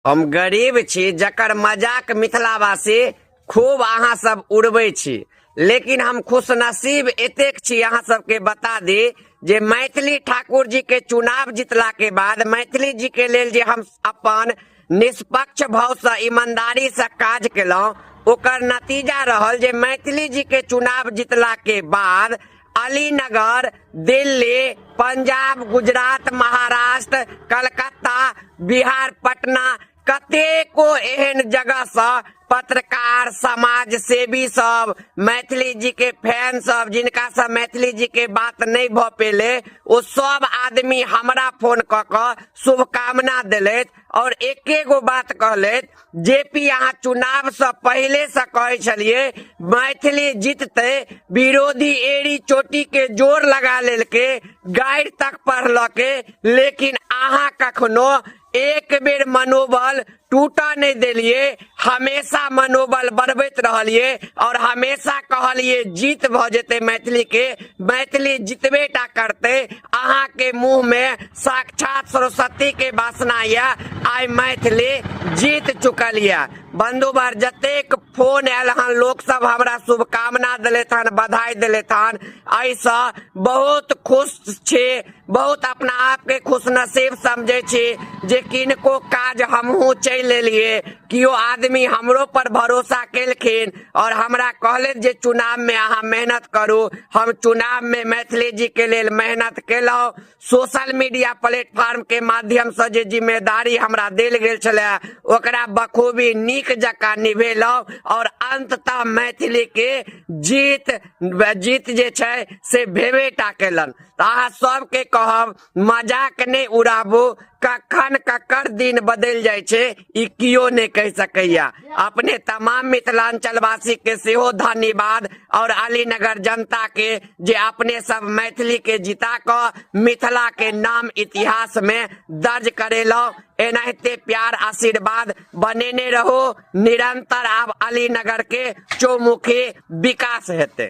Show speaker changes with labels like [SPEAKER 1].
[SPEAKER 1] हम गरीब छी जकर मजाक मिथिलावासी खूब अहाँ सब उड़बै छी, लेकिन हम खुशनसीब एतेक छी, अहाँ सबके बता दी जे मैथिली ठाकुर जी के चुनाव जितला के बाद मैथिली जी के लेल जे हम अपन निष्पक्ष भाव से ईमानदारी से काज केलहुँ, ओकर नतीजा रहल जे मैथिली जी के चुनाव जितला के बाद अलीनगर, दिल्ली, पंजाब, गुजरात, महाराष्ट्र, कलकत्ता, बिहार, पटना, कतेको एहन जगहसँ पत्रकार, समाज सेवी सब, मैथिली जी के फैन सब, जिनका से मैथिली जी के बात नहीं भ पेले, ओ सब आदमी हमरा फोन कऽ कऽ शुभकामना देलथि और एके गो बात कहलथि, जे पी अहाँ चुनाव से पहले से कहै छलियै मैथिली जीतते, विरोधी एड़ी चोटी के जोर लगा लेलके, गारि तक पढ़लके, लेकिन अहाँ कखनो एक बेर मनोबल टूटा नहीं देलिए, हमेशा मनोबल बढ़बैत रहलिए और हमेशा कहलिए जीत भ जेतै मैथिली के, मैथिली जितबे टा करतै। अहाँ के मुंह में साक्षात सरस्वती के वासना या आइ मैथिली जीत चुकल या। बंधुवर, जतेक फोन आयल हन, लोक सब हमरा शुभकामना देलथि हन, बधाई देलथि हन, एहिसँ बहुत खुश छी, बहुत अपना आपके खुशनसीब समझै छी जे किनको काज हमहूँ चलि एलियै, केओ आदमी हमरो पर भरोसा केलखिन और हमरा कहलथि जे चुनाव में अहाँ मेहनत करू। हम चुनाव में मैथिली जी के लेल मेहनत केलहुँ। सोशल मीडिया प्लेटफॉर्म के माध्यम से जे जिम्मेदारी हमरा देल गेल छलै ओकरा बखूबी नीक जकाँ निभेलहुँ और अंततः मैथिली के जीत जे छै से भेबे टा केलनि। तऽ अहाँ सबके कहब, मजाक नहि उड़ाबू, कखन ककर दिन बदलि जाइ छै ई कियो नहि कहि सकैया। अपने तमाम मिथिलांचलवासी के सेहो धन्यवाद और अलीनगर जनता के जे अपने सब मैथिली के जिता कऽ मिथिला के नाम इतिहास में दर्ज करेलहुँ। एनाहिते प्यार आशीर्वाद बनेने रहू निरंतर, आब अलीनगर के चौमुखी विकास हेतै।